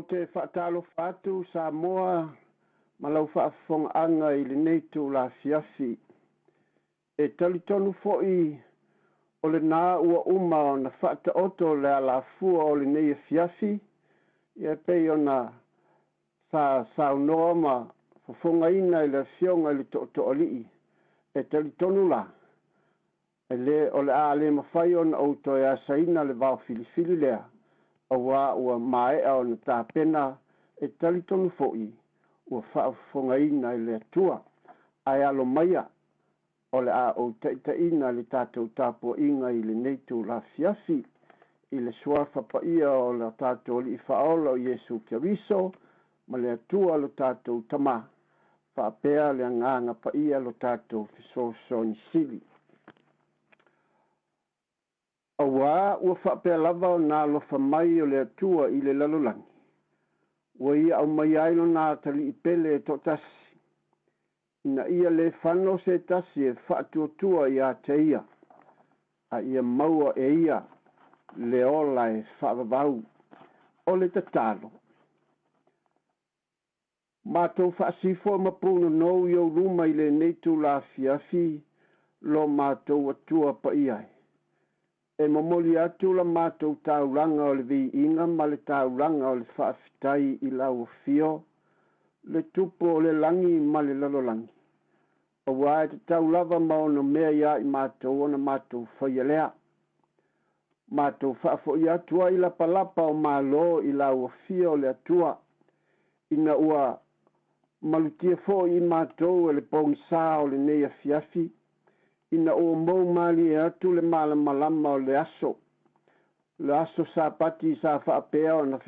Ou te faatalofa atu Samoa ma lau faafofogaaga i lenei itula afiafi. E talitonu foi o lena ua uma ona faataoto le alafua o lenei afiafi, ia e pei ona sa saunoa ma fofogaina i le Afioga i le Tootooalii. E talitonu la, e le, o le a le mafai ona ou toe asaina le vao filifili lea, auā ua maea ona tapena, e talitonu foi ua faafofogaina e le Atua. Ae alo maia, o le a ou taitaiina le tatou tapuaiga i lenei itula afiafi, i le Suafa Paia o le tatou Alii Faaola o Iesu Keriso, ma le Atua lo tatou Tama, faapea le Agaga Paia lo tatou Fesoasoani Sili. Auā ua faapea lava ona alofa mai o le Atua i le lalolagi, ua Ia aumaia ai Lona atalii pele e toatasi, ina ia le fano se tasi e faatuatua ia te Ia, a ia maua e Ia le ola e faavavau. O le tatalo. Matou faasifo ma punonou i ou luma i lenei itula afiafi, lo matou Atua paia e. E momoli atu la matou taulaga o le viiga ma le taulaga o le faafetai i lau afio, le Tupu o le lagi ma le lalolagi, auā e tatau lava ma ono mea ia i matou ona matou faia lea. Matou faafo'i atu ai lapalapa o malo i lau afio le Atua, ina ua malutia foi i matou e le pogisa o lenei afiafi, ina ua mou malie atu le malamalama o le aso, le aso Sapati sa faapea ona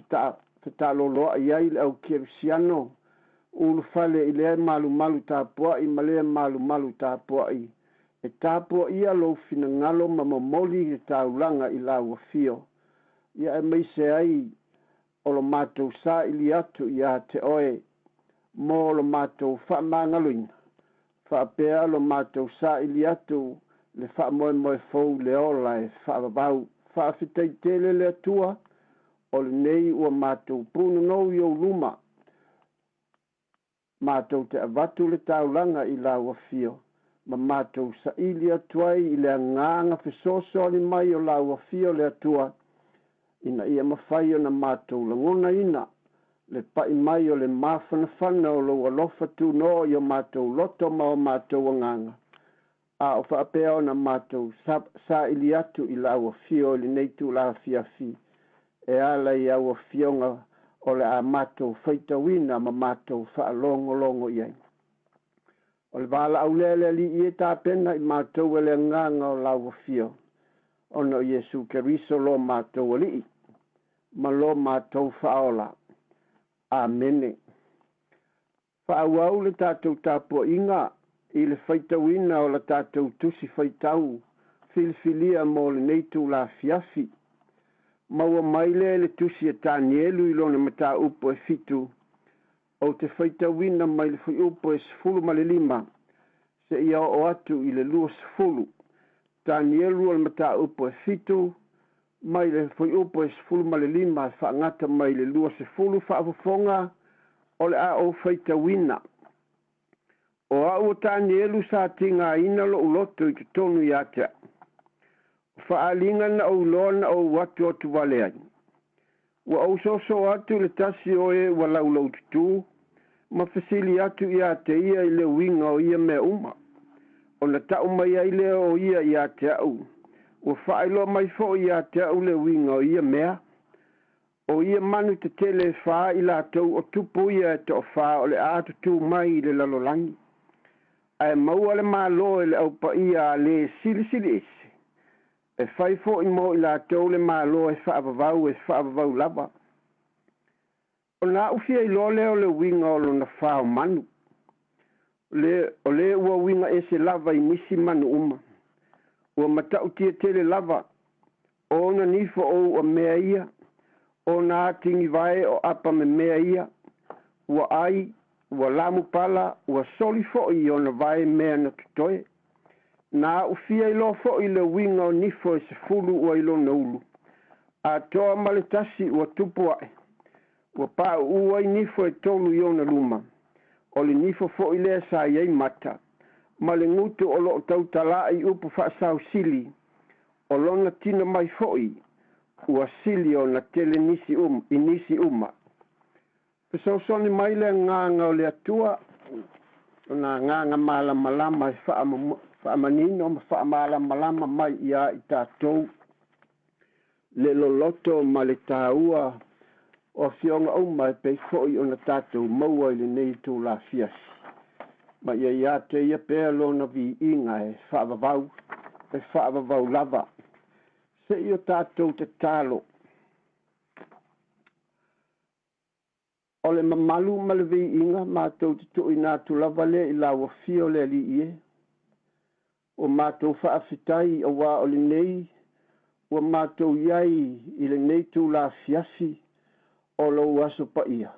fetaaloloai ai le au kerisiano, ulufale i lea malumalu tapuai ma lea malumalu tapuai, e tapuaia lou finagalo ma momoli le taulaga i lau afio, ia aemaise ai o lo matou saili atu ia te oe mo lo matou faamagaloina, faapea lo matou saili atu le faamoemoe fou le ola e faavavau. Faafetai tele le Atua, o lenei ua matou punonou i ou luma, matou te avatu le taulaga i lau afio, ma matou saili atu ai i le agaga fesoasoani mai o lau afio le Atua, ina ia mafai ona matou lagonaina le pai mai o le mafanafana o lou alofa tunoa i o matou loto ma o matou agaga, a o faapea ona matou saili atu i lau afio i lenei itula afiafi, e ala i au afioga o le a matou faitauina ma matou faalogologo i ai. O le valaau lea le Alii e tapena i matou e le agaga o lau afio, ona o Iesu Keriso lo matou Alii ma lo matou Faaola. Amene. Faaauau le tatou tapuaiga i le faitauina o la tatou tusi faitau filifilia mo lenei itula afiafi. Maua mai lea i le tusi a Tanielu i lona mataupu e 7, ou te faitauina mai le fuaiupu e 15 seia oo atu i le 20. Tanielu o le mataupu e 7, mai le fuaiupu e 15 e faagata mai le 20. Faafofoga o le a ou faitauina. O au o Tanielu sa tigaina lou loto i totonu ia te au. O faaaliga na ou iloa na ou atu atu vale ai. Ua ou soso atu i le tasi o e ua laulaututu, ma fesili atu ia te ia i le uiga o ia mea uma. Ona tau mai ai lea o ia ia te au, ua faailoa mai foi ia te au le uiga o ia mea. O ia manu tetele e 4 i latou o tupu ia e toafā o le a tutū mai i le lalolagi. Ae maua le malo e le aupaia a le silisili ese. E fai foi mo i latou le malo e faavavau e faavavau lava. Ona au fia iloa lea o le uiga o lona 4 o manu. O le ua uiga ese lava i nisi manu uma. Ua matautia tele lava, o ona nifo o ua mea ia, o na atigi vae o apa me mea ia, ua ai, ua lamupala, ua soli foi i ona vae mea na totoe. Na au fia iloa foi le uiga o nifo e 10 ua i lona ulu. Atoa ma le tasi ua tupu ae. Ua Ua paʻuʻu ai nifo e tolu i ona luma, o le nifo foi lea sa i ai mata, ma le gutu o loo tautalaʻi upu faasausili, o lona tino mai foi ua sili ona tele nisi uma, i nisi uma. Fesoasoani mai le agaga o le Atua, ona agaga malamalama e faamanino ma faamalamalama mai ia i tatou le loloto ma le taua o afioga uma e pei foi ona tatou maua i lenei itula afiafi. Ma ia ia te ia pea lona viiga e faavavau, e faavavau lava. Se i o tatou tatalo. O le mamalu ma le viiga matou te tuuina atu lava lea i lau afio le Alii e. Ua matou faafetai auā o lenei ua matou i ai i lenei itula afiafi o lou aso paia.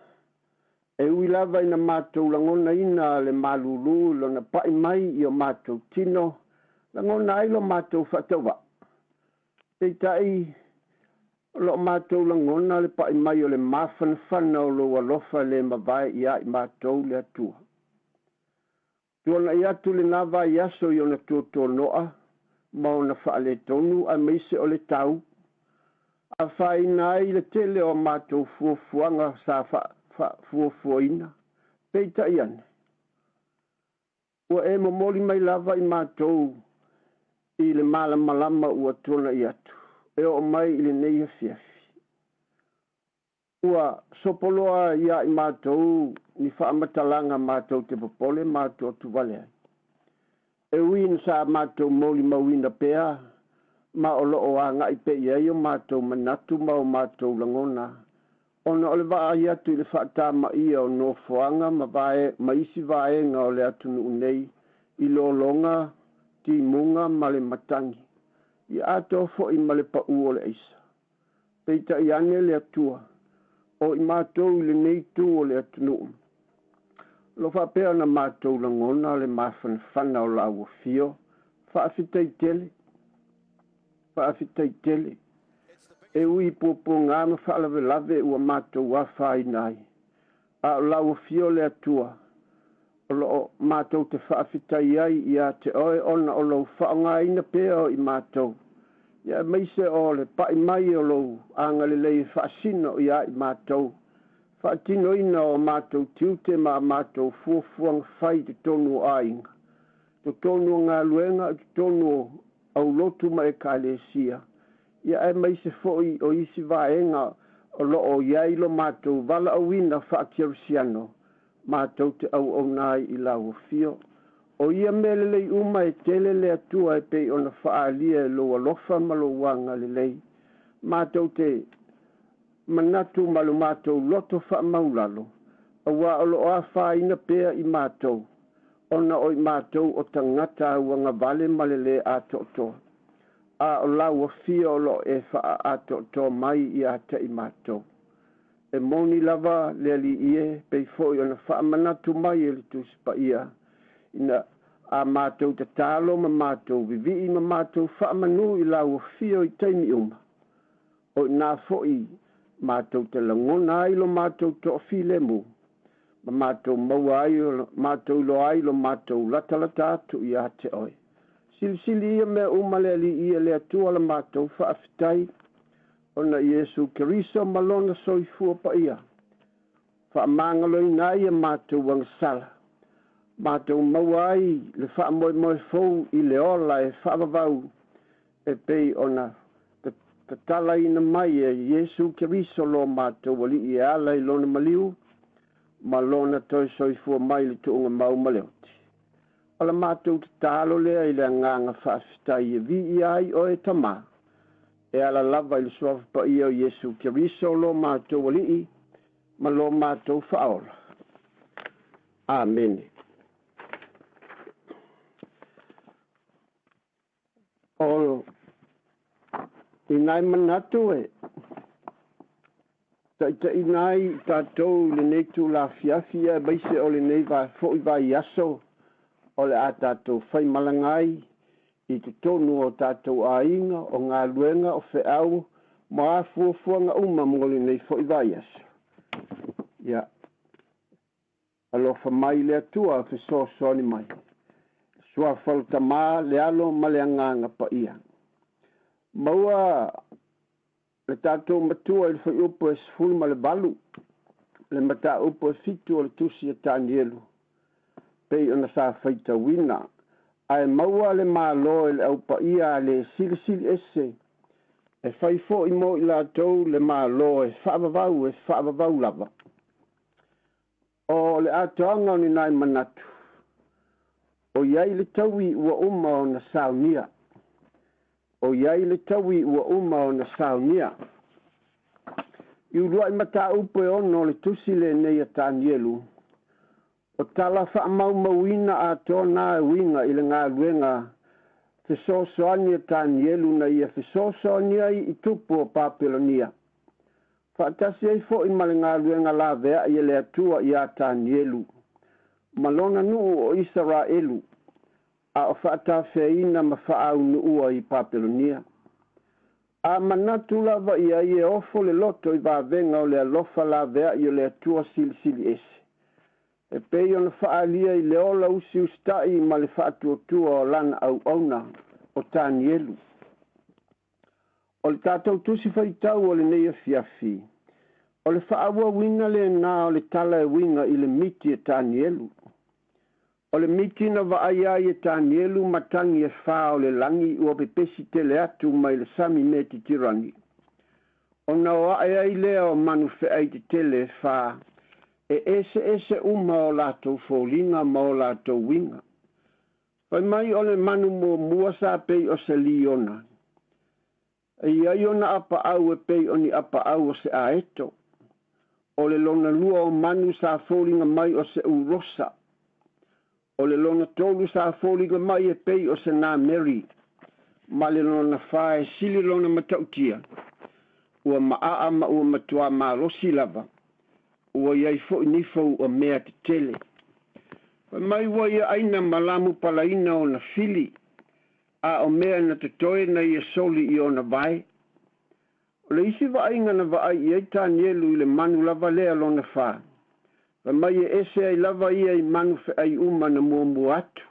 E ui lava ina matou lagonaina le malūlū i lona paʻi mai i o matou tino, lagona ai lo matou faatauvaa. Peitai, o loo matou lagona le paʻi mai o le mafanafana o lou alofa le mavae iā i matou le Atua. Tuanaʻi atu lenā vaiaso i ona tuatuanoa ma ona faaletonu aemaise o le tau, afaina ai le tele o matou fuafuaga sa faafuafuaina. Peitai ane, ua e momoli mai lava i matou i le malamalama ua tuanaʻi atu e oo mai i lenei afiafi. Ua sopoloa iā i matou ni faamatalaga matou te popole matou atuvale ai. E ui ina sa matou molimauina pea ma o loo agaʻi pea i ai o matou manatu ma o matou lagona, ona o le vaai atu i le faatamaia o nofoaga ma vae, ma isi vaega o le atunuu nei i lologa, timuga ma le matagi, ia atoa foi ma le paʻu o le aisa. Peitai ane le Atua, o i matou i lenei itu o le atunuu, o lo faapea ona matou lagona le mafanafana o lau afio, faafetai tele, faafetai tele. E ui i puapuaga ma faalavelave ua matou afaina ai, a o lau afio le Atua, o loo matou te faafetai ai ia te oe ona o lou faaaogaina pea o i matou, ia aemaise o le paʻi mai o lou agalelei e faasino ia i matou, faatinoina o matou tiute ma a matou fuafuaga fai i totonu o aiga, totonu o galuega, totonu o aulotu ma ekalesia, ia aemaise foi o isi vaega o loo i ai lo matou valaauina faakerisiano matou te auauna ai i lau afio. O ia mea lelei uma e tele le Atua e pei ona faaalia e lou alofa ma lou agalelei. Matou te manatu ma lo matou loto faamaulalo, auā o loo afaina pea i matou, ona o i matou o tagata auagavale ma le lē atoatoa. A o lau afio o loo e faaatoatoa mai ia te i matou. E moni lava le Alii e, pei foi ona faamanatu mai e le Tusi Paia, ina a matou tatalo ma matou vivii ma matou faamanu i lau afio i taimi uma, o inā foi matou te lagona ai lo matou toafilemu, ma matou maua ai, matou iloa ai lo matou latalata atu ia te oe. Silisili ia mea uma le Alii e le Atua la matou faafetai, ona Iesu Keriso ma lona soifua paia faamagaloina ai a matou agasala, matou maua ai le faamoemoe fou i le ola e faavavau e pei ona tatalaina mai e Iesu Keriso lo matou Alii e ala i lona maliu ma lona toe soifua mai i le tuuga mau ma le oti. O la matou tatalo lea i le agaga faafetai e viia ai oe Tamā, e ala lava i le suafa paia o Iesu Keriso lo matou Alii ma lo matou Faaola. Amene. O i nai manatu e taitaiina ai i tatou i lenei itula afiafi aemaise o lenei foi vaiaso o le a tatou faimalaga ai i totonu o tatou aiga, o galuega, o feau ma a fuafuaga uma mo lenei foi vaiaso. Ia, alofa mai le Atua fesoasoani mai. Suafa o le Tama, le Alo ma le Agaga Paia. Maua le tatou matua i le fuaiupu e 18, le mataupu e 7 o le tusi a Tanielu, pei ona sa faitauina, ae maua le Malo e le aupaia a le silisili ese, e fai foi mo i latou le Malo e faavavau e faavavau lava. O le atoaga o ni nai manatu, o i ai le taui ua uma ona saunia. O i ai le taui ua uma ona saunia. I uluai mataupu e 6 o le tusi lenei a Tanielu, o tala faamaumauina atoa na e uiga i le galuega fesoasoani a Tanielu na ia fesoasoani ai i tupu o Papelonia. Faatasi ai foi ma le galuega laveai e le Atua iā Tanielu, ma lona nuu o Isaraelu, a o faatafeaina ma faaunuua i Papelonia. A manatu lava i ai e ofo le loto i vavega o le alofa laveai o le Atua silisili ese. E pei ona faaalia i le ola usiusita'i ma le faatuatua o lana auauna o Tanielu. O le tatou tusi faitau o lenei afiafi, o le faaauauina lena o le tala e uiga i le miti e Tanielu. O le miti na vaai ai e Tanielu matagi e 4 o le lagi ua pepesi tele atu mai le sami Metitirani. Ona o ae ai lea o manu feai tetele e 4, e eseese uma o latou foliga ma o latou uiga. Fai mai o le manu muamua sa pei o se liona. E iai ona apaau e pei o ni apaau o se aeto. O le lona lua o manu sa foliga mai o se urosa. O le lona tolu sa foliga mai e pei o se nameri. Ma le lona 4 e sili lona matautia. Ua maa ma ua matua malosi lava. Ua iai foi nifo ua mea tetele. Fai mai ua ia aina ma lamu palaina ona fili. A o mea na totoe na ia soli i ona vae. O le isi vaaiga na vaai i ai Tanielu i le manu lava lea lona 4. Fai mai e ese ai lava ia i manu feai uma na muamua atu.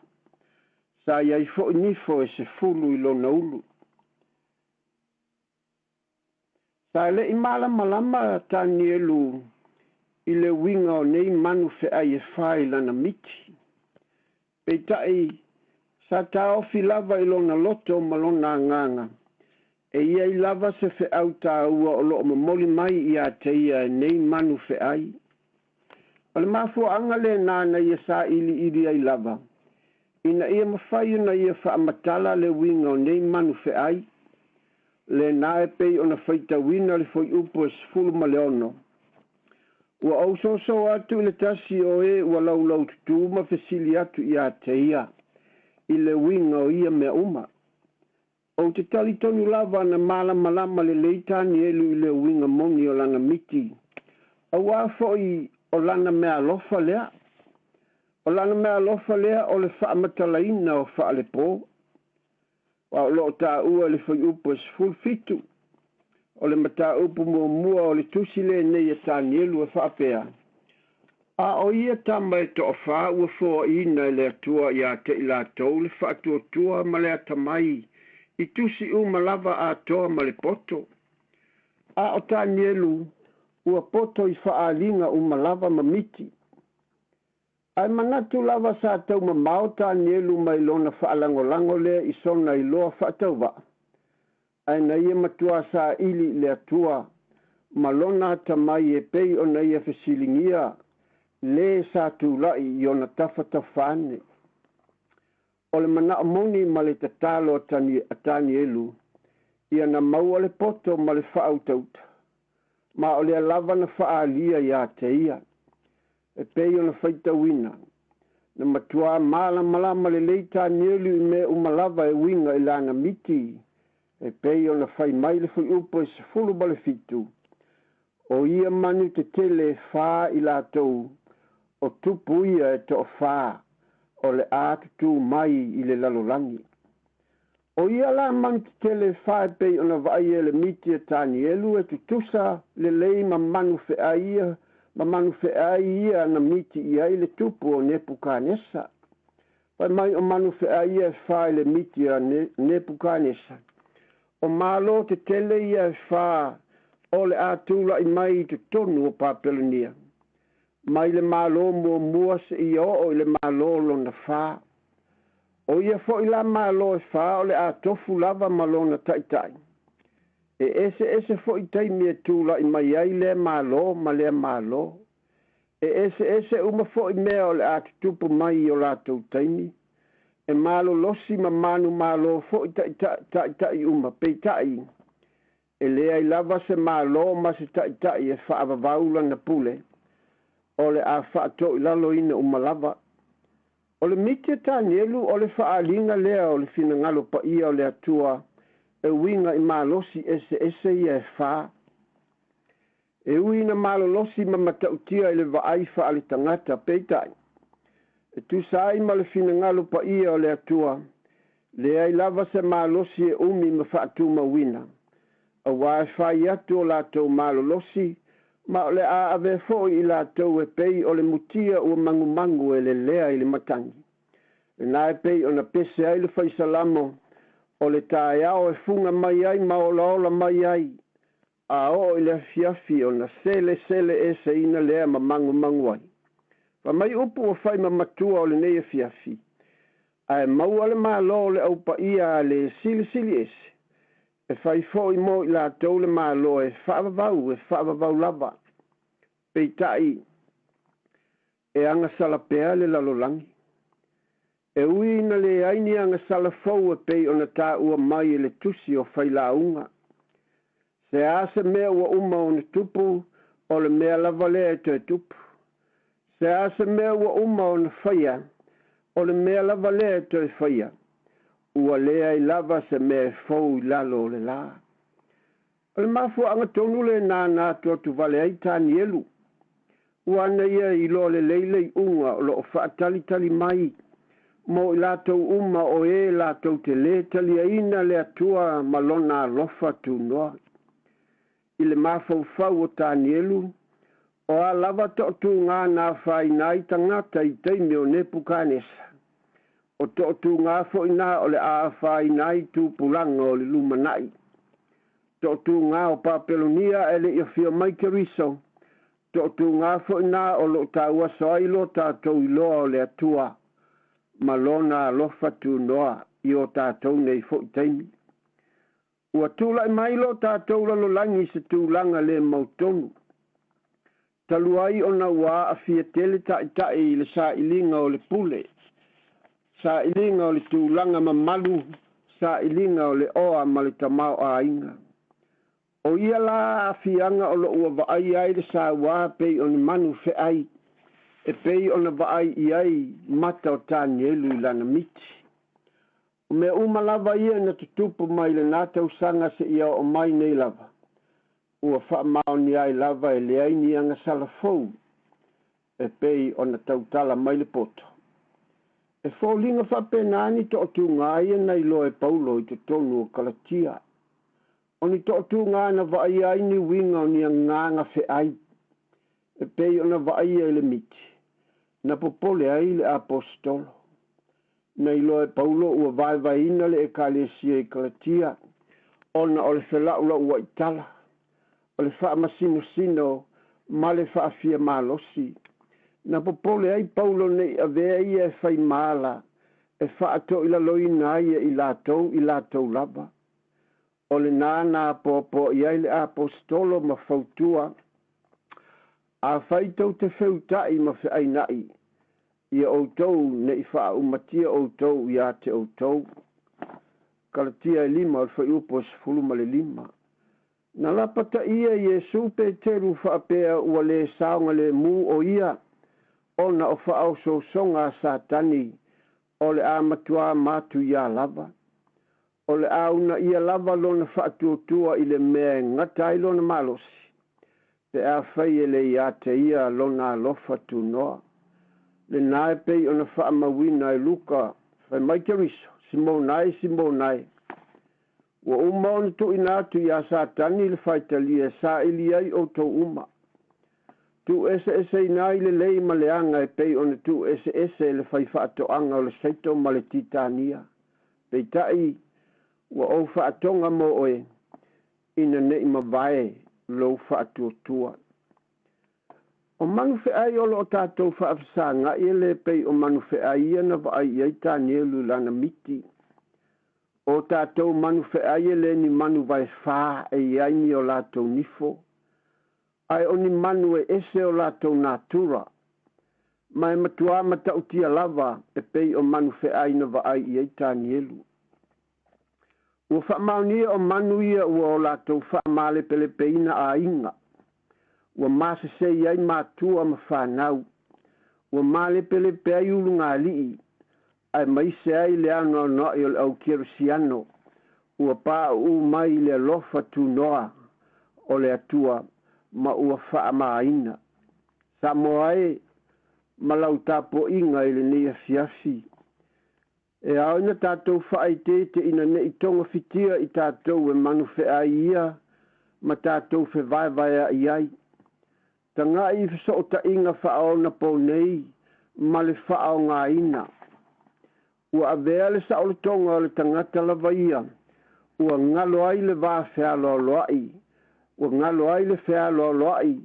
Sa iai foi nifo e 10 i lona ulu. Sa le'i malamalama Tanielu i le uiga o nei manu feai e 4 i lana miti. Peitai sa taofi lava i lona loto ma lona agaga. E iai lava se feau tāua o loo momoli mai ia te ia e nei manu feai. O le mafuaanga lena na ia sailiili ai lava. Ina ia mafai ona ia faamatala le uiga o nei manu feai. Lena e pei ona faitauina le fuaiupu e 16. Ua ou soso atu i le tasi o e ua laulau tutū ma fesili atu ia te ia i le uiga o ia mea uma. Ou te talitonu lava na malamalama lelei Tanielu i le uiga moni o lana miti. Auā foi o lana mea alofa lea. O lana mea alofa lea o le faamatalaina o faalepō. Wa o loo tāua le fuaiupu e 17. O le mataupu muamua o le tusi lenei e Tanielu e faapea. A o ia tama e toafā ua foaina e le Atua ia te i latou le faatuatua ma le atamai i tusi uma lava atoa ma le poto. A o Tanielu ua poto i faaliga uma lava ma miti. Ae manatu lava sa taumamao Tanielu mai lona faalagolago lea i sona iloa faatauvaa. Ae na ia matua saili i le Atua ma lona atamai e pei ona ia fesiligia le sa tula'i i ona tafatafane. O le manao moni ma le tatalo a Tanielu, ia na maua le poto ma le faautauta. Ma o lea lava na faalia ia te ia. E pei ona faitauina. Na matua malamalama lelei Tanielu i mea uma lava e uiga i lana miti. E pei ona fai mai le fuaiupu e 17. O ia manu tetele e 4 i latou, o tupu ia e toafā, o le a tutū mai i le lalolagi. O ia la manu tetele e 4 e pei ona vaai e le miti e Tanielu e tutusa lelei ma manu feai ia ma manu feai ia na miti i ai le tupu o Nepukanesa. Fai mai o manu feai ia e fā i le miti a Nepukanesa. O malo tetele ia e fā o le a tula'i mai i totonu o Papelonia. Mai le Malo muamua seia oo i le Malo lona fā. O ia foi la Malo e fā o le a tofu lava ma lona taitai. E eseese foi taimi e tula'i mai ai lea Malo ma lea Malo. E eseese uma foi mea o le a tutupu mai i o latou taimi. E malolosi ma manumalo foi taitai uma, peitai, e leai lava se Malo ma se taitai e faavavau lana pule, o le a faatoilaloina uma lava. O le miti a Tanielu o le faaaliga lea o le finagalo paia o le Atua e uiga i malosi eseese ia e fā. E ui ina malolosi ma matautia i le vaai faaletagata, peitai, e tusa ai ma le finagalo paia o le Atua, leai lava se malosi e umi ma faatumauina, aua e fai atu o latou malolosi, ma o le a avea foi i latou e pei o le mutia ua magumagu e lelea i le matagi. Lena e pei ona pese ai le Fai Salamo, o le taeao e fuga mai ai ma olaola mai ai, a oo i le afiafi ona seleseleeseina lea ma magumagu ai. Fai mai upu ua fai ma matua o lenei afiafi, ae maua le Malo o le Au Paia a le Silisili Ese, e fai foi mo i latou le Malo e faavavau, e faavavau lava. Peitai, e agasala pea le lalolagi. E ui ina leai ni agasala fou e pei ona taua mai e le tusi o Failauga. Se a se mea ua uma ona tupu, o le mea lava lea e toe tupu. Se a se mea ua uma ona faia, o le mea lava lea e toe faia. Ua leai lava se mea e fou i lalo o le lā. O le mafuaaga tonu lena na atuatuvale ai Tanielu. Ua ana ia iloa lelei le iuga o lo o faatalitali mai mo i latou uma o e latou te lē taliaina le Atua ma Lona alofa tunoa. I le mafaufau o Tanielu, o a lava toʻatugā na afaina ai tagata i taimi o Nepukanesa, o toʻatugā foi na o le a afaina ai tupulaga o le lumanaʻi. Toʻatugā o Papelonia ae le i afio mai Keriso, toʻatugā foi na o lo o tauaso ai lo tatou iloa o le Atua ma Lona alofa tunoa i o tatou nei foi taimi. Ua tulai mai lo tatou lalolagi i se tulaga le mautonu. Talu ai ona ua aafia tele taitai i le sailiga o le pule, sailiga o le tulaga mamalu, sailiga o le oa ma le tamaoaiga. O ia la aafiaga o lo o ua vaaia ai le sauā pei o ni manu feai, e pei ona vaai i ai mata o Tanielu i lana miti. O mea uma lava ia na tutupu mai lena tausaga seia oo mai nei lava, ua faamaonia ai lava e leai ni agasala fou e pei ona tautala mai le poto. E foliga faapena ni toʻatugā ia na iloa e Paulo i totonu o Kalatia. O ni toʻatugā na vaaia ai ni uiga o ni agaga feai e pei ona vaaia i le miti, na popole ai le aposetolo. Na iloa e Paulo ua vaevaeina le Ekalesia i Kalatia ona o le fela'ula'ua'i tala, o le faamasinosino ma le faafia malosi. Na popole ai Paulo ne i avea ia e fai ma ala e faatoʻilaloina ai e i latou i latou lava. O lena na apoapoaʻi ai le aposetolo ma fautua, Afai tou te feutaʻi ma feainaʻi ia outou ne i faaumatia outou iā te outou. Kalatia e lima o le fuaiupu e 15. Na lapataia Iesu Peteru faapea ua lē saogalemu o ia ona o faaosoosoga a Satani o le a matuā matuiā lava. O le a uunaia lava lona faatuatua i le mea e gata ai lona malosi, pe afai e le ia te ia lona alofa tunoa. Lena e pei ona faamauina e Luka, fai mai Keriso, Simona e, Simona e, ua uma ona tuuina atu iā Satani le faitalia e saili ai outou uma. Tuueseeseina ai lelei ma leaga e pei ona tuueseese e le faifaatoaga o le saito ma le titania. Peitai, ua ou faatoga mo oe, ina ne i mavae lou faatuatua. O manu feai o loo tatou faafesaga'i e lē pei o manu feai ia na vaai i ai Tanielu i lana miti. O tatou manu feai e lē ni manu vaefā e i ai ni o latou nifo, ae o ni manu e ese o latou natura, ma e matuā matautia lava e pei o manu feai na vaai i ai Tanielu. Ua faamaonia o manu ia ua o latou faamalepelepeina aiga, ua masesei ai matua ma fanau, ua malepelepe ai ulugalii, aemaise ai le anoanoai o le au kerisiano ua pauu mai i le alofa tunoa o le Atua ma ua faamaina. Samoa e, ma lau tapuaiga i lenei afiafi, e ao ina tatou faaeteete ina ne i togafitia i tatou e manu feai ia ma tatou fevaevaea'i ai. Taga'i i fesootaiga faaonaponei ma le faaaogaina. Ua avea le saolotoga o le tagata lava ia, ua galo ai le va fealoaloa'i, ua galo ai le fealoaloa'i,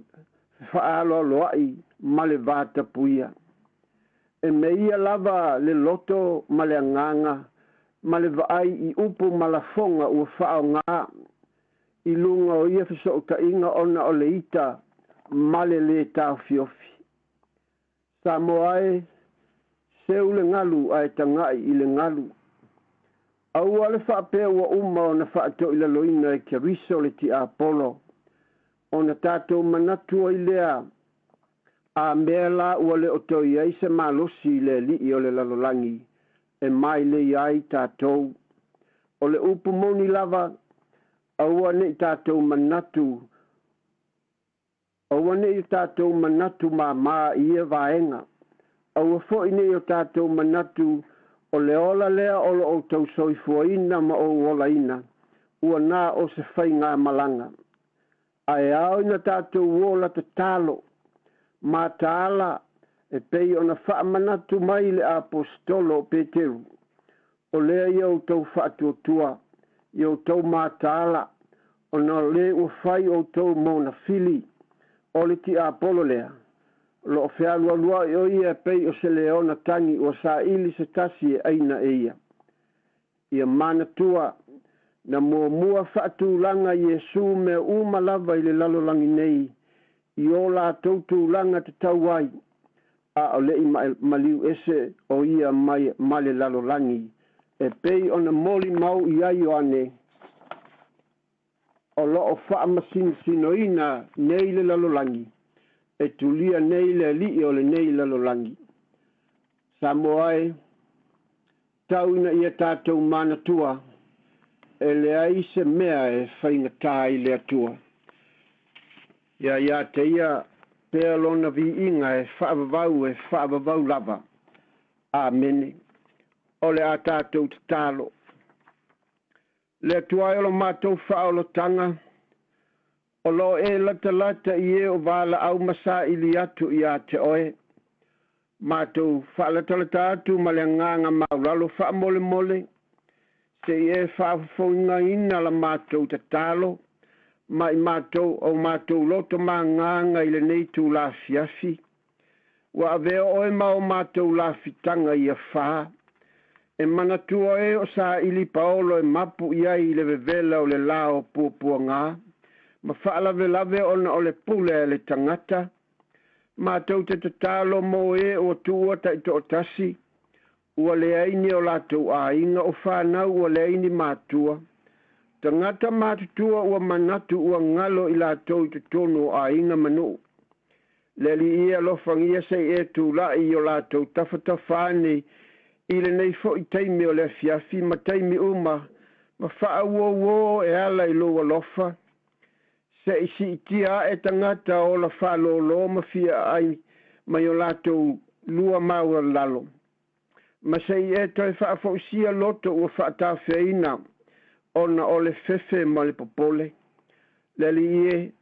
fefaaloaloa'i ma le va tapuia. E meia lava le loto ma le agaga ma le vaai i upu ma lafoga ua faaaoga i luga o ia fesootaiga ona o le ita ma le lē taofiofi. Samoa e, seu le galu ae taga'i i le galu. Aua le faapea ua uma ona faatoilaloina e Keriso le tiapolo, ona tatou manatu ai lea, a mea la ua le o toe i ai se malosi i le alii o le lalolagi e mailei ai tatou. O le upu moni lava, aua ne i tatou manatu, aua ne i o tatou manatu māmā i ia vaega. Aua foi ne i o tatou manatu o le ola lea o lo outou soifuaina ma ou olaina, ua na o se faigamalaga. Ae ao ina tatou ola tatalo, mataala e pei ona faamanatu mai le Aposetolo o Peteru, o lea ia outou faatuatua, ia outou mataala, ona o le ua fai outou ma ona fili, o le tiapolo lea, o loo fealualuai o ia e pei o se leona tagi ua saili se tasi e aina e ia. Ia manatua, na muamua faatulaga Iesu mea uma lava i le lalolagi nei, i o latou tulaga tatau ai, a o le'i maliu ese o ia mai ma le lalolagi, e pei ona molimau i ai Ioane, o loo faamasinosinoina nei le lalolagi, e tulia nei le alii o lenei lalolagi. Samoa e, tau ina ia tatou manatua, e leai se mea e faigatā i le Atua. Ia ia te ia pea lona viiga e faavavau e faavavau lava. Amene. O le a tatou tatalo. Le Atua e o lo matou faaolotaga, o loo e latalata i e o valaau ma saili atu iā te oe. Matou faalatalata atu ma le agaga maulalo faamolemole, se i e faafofogaina la matou tatalo ma i matou o matou loto magaga i lenei itula afiafi. Ua avea oe ma o matou lafitaga ia fa. E manatua e o saili paolo e mapu i ai i le vevela o le la o puapuaga, ma faalavelave ona o le pule a le tagata. Matou te tatalo mo e ua tuua taitoatasi, ua leai ni o latou aiga o fanau ua leai ni matua. Tagata matutua ua manatu ua galo i latou i totonu o aiga ma nuu. Le Alii e alofagia se i e tula'i i o latou tafatafa ane i lenei foi taimi o le afiafi ma taimi uma ma faauouo e ala i lou alofa, se i siitia ae tagata ola faalōlō ma fia aai mai o latou lua maualalo, ma se i e toe faafoisia loto ua faatafeaina ona o le fefe ma le popole. Le Alii e,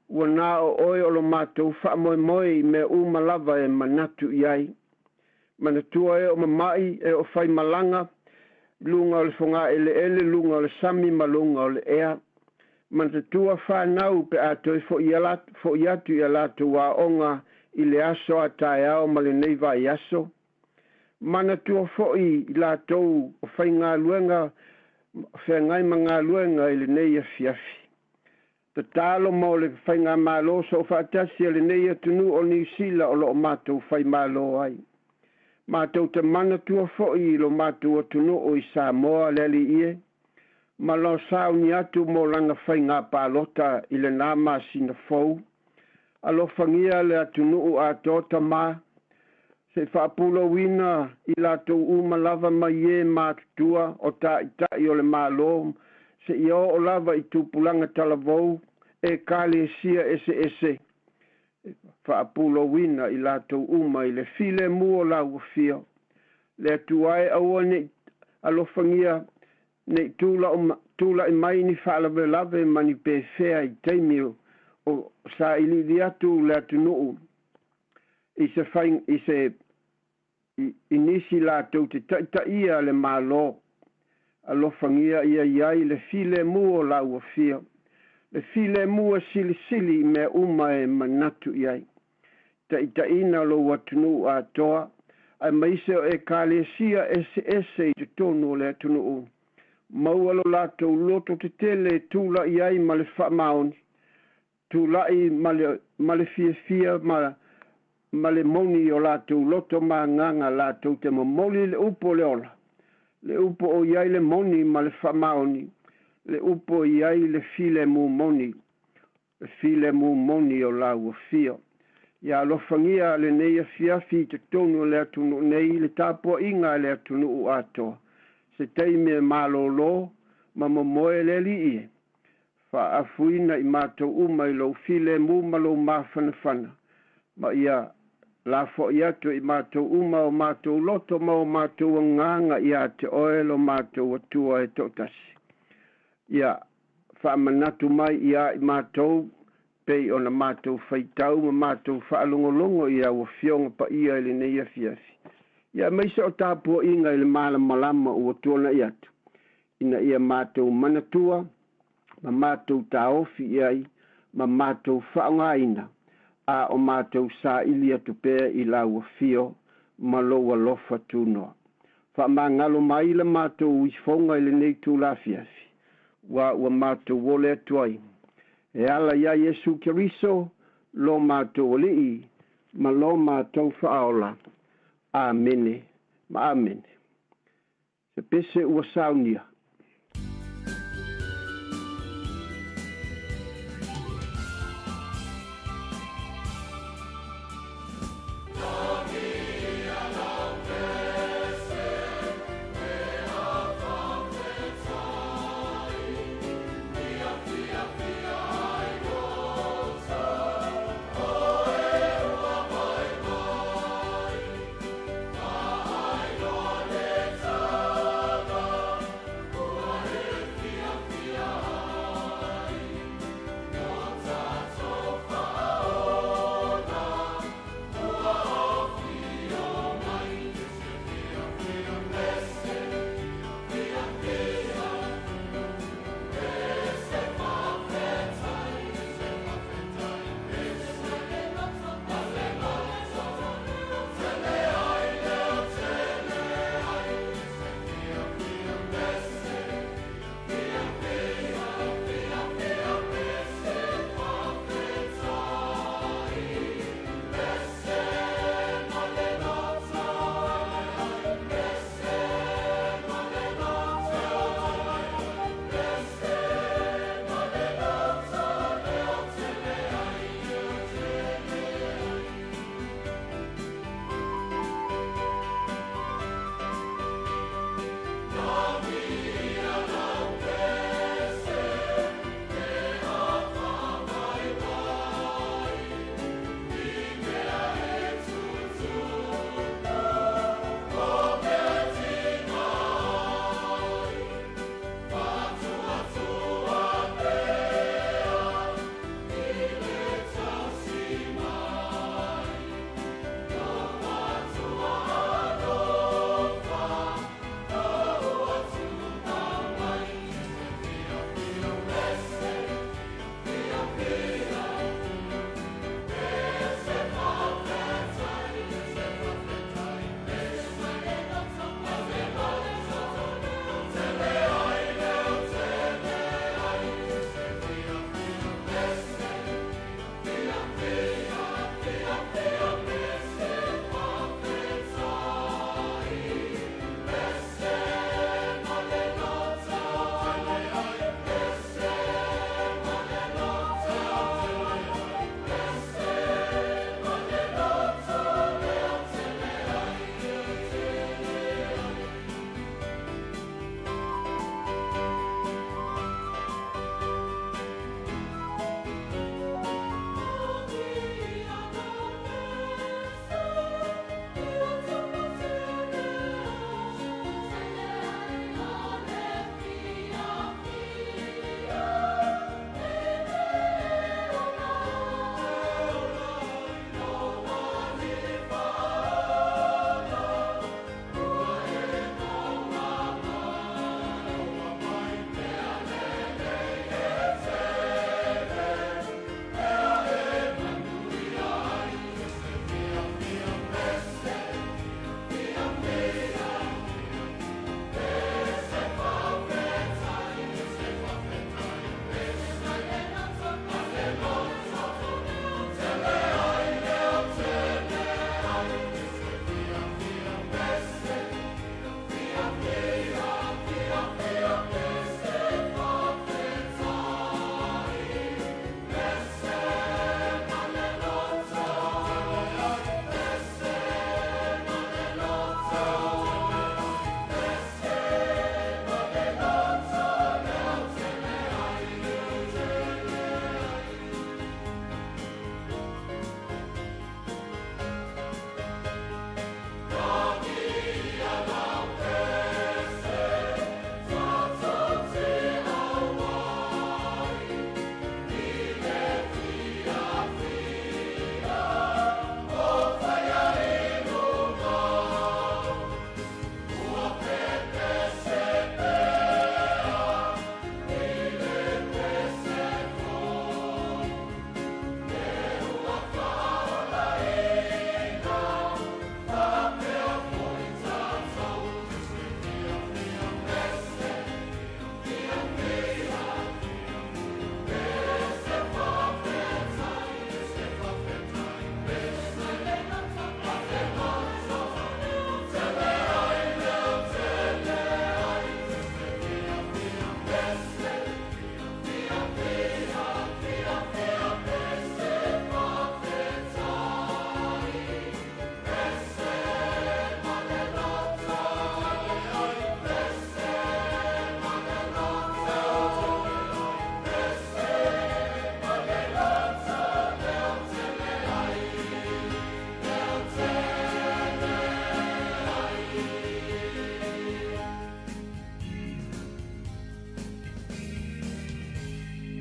Ua na o oe o lo matou faamoemoe i mea uma lava e manatu i ai. Manatua e o mama'i e o faimalaga, luga o le fogaeleele, luga o le sami ma luga o le ea. Manatua fanau pe a toe fo'i atu i a latou aoga i le aso a taeao ma lenei vaiaso. Manatua fo'i i latou o faigaluega feagai ma galuega i lenei afiafi. Tatalo mo le faigamalo soofaatasi a lenei atunuu o Niu Sila o loo matou faimalo ai. Matou te manatua fo'i i lo matou atunuu i Samoa le Alii e, ma lo sauni atu mo lana faiga palota i lenā masina fou. Alofagia le atunuu atoa Tamā, se i faapulouina i latou uma lava mai e matutua o ta'ita'i o le Malo seia oo lava i tupulaga talavou Ekalesia eseese, faapulouina i latou uma i le filemu o lau Afio. Le Atua e, aua nei alofagia nei tula'i mai ni faalavelave ma ni pefea i taimi o sailiili atu le atunuu i se fai i se i nisi latou te ta'itaʻia le Malo. Alofagia ia i ai le filemu o lau Afio, le filemu e silisili i mea uma e manatu i ai. Taʻitaʻina lou atunuu atoa, aemaise o Ekalesia eseese i totonu o le atunuu. Maua lo latou loto tetele e tula'i ai ma le faamaoni, tula'i ma le fiafia ma le moni o latou loto ma agaga latou te momoli le upu o le ola, le upu o i ai le moni ma le faamaoni, le upu o i ai le filemu moni, le filemu moni o lau Afio. Ia alofagia lenei afiafi i totonu o le atunuu nei, le tapuaʻiga a le atunuu atoa, se taimi e malōlō ma momoe le Alii e. Faaafuina i matou uma i lou filemu ma lou mafanafana, ma ia lafoai atu i matou uma o matou loto ma o matou agaga iā te oe lo matou Atua e toatasi. Ia faamanatu mai iā i matou pei ona matou faitau ma matou faalogologo i lau Afioga Paia i lenei afiafi. Ia aemaise o tapuaʻiga i le malamalama ua tuanaʻi atu, ina ia matou manatua ma matou taofi i ai ma matou faaaogaina, a o matou saili atu pea i lau Afio ma lou alofa tunoa. Faamagalo mai la matou ifoga i lenei itula afiafi, ua matou ole atu ai e ala iā Iesu Keriso lo matou Alii ma lo matou Faaola. Amene ma amene. Se pese ua saunia.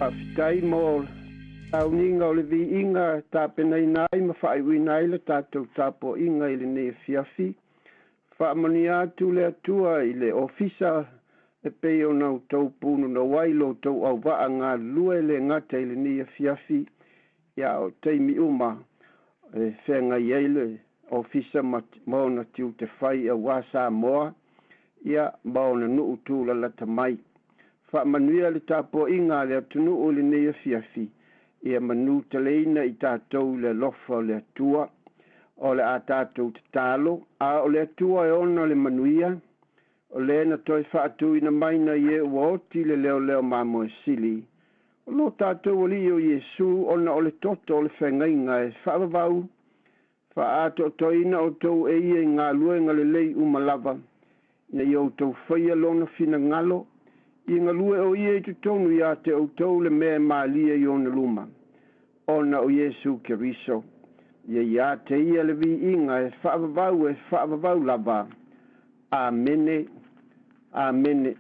Faafetai mo sauniga o le viiga e tapenaina ai ma faaiuina ai le tatou tapuaiga i lenei afiafi. Faamanuia atu le Atua i le ofisa e pei ona outou punonou ai lo outou auvaa galulue le gata i lenei afiafi, ia o taimi uma e feagai ai le ofisa ma ona tiute fai aua Samoa, ia ma ona nuu tulalata mai. Faamanuia le tapuaiga a le atunuu i lenei afiafi, ia manuteleina i tatou i le alofa o le Atua. O le a tatou tatalo, a o le Atua e ona le manuia, o lē na toe faatuina mai nai e ua oti le leoleo mamoe sili, o lo tatou Alii o Iesu, ona o le toto o le feagaiga e faavavau, faaatoatoaina outou e ia i galuega lelei uma lava, ina ia outou faia lona finagalo, ia galue o ia i totonu ia te outou le mea e malie i ona luma, ona o Iesu Keriso. Ia ia te ia le viiga e faavavau e faavavau lava. Amene. Amene.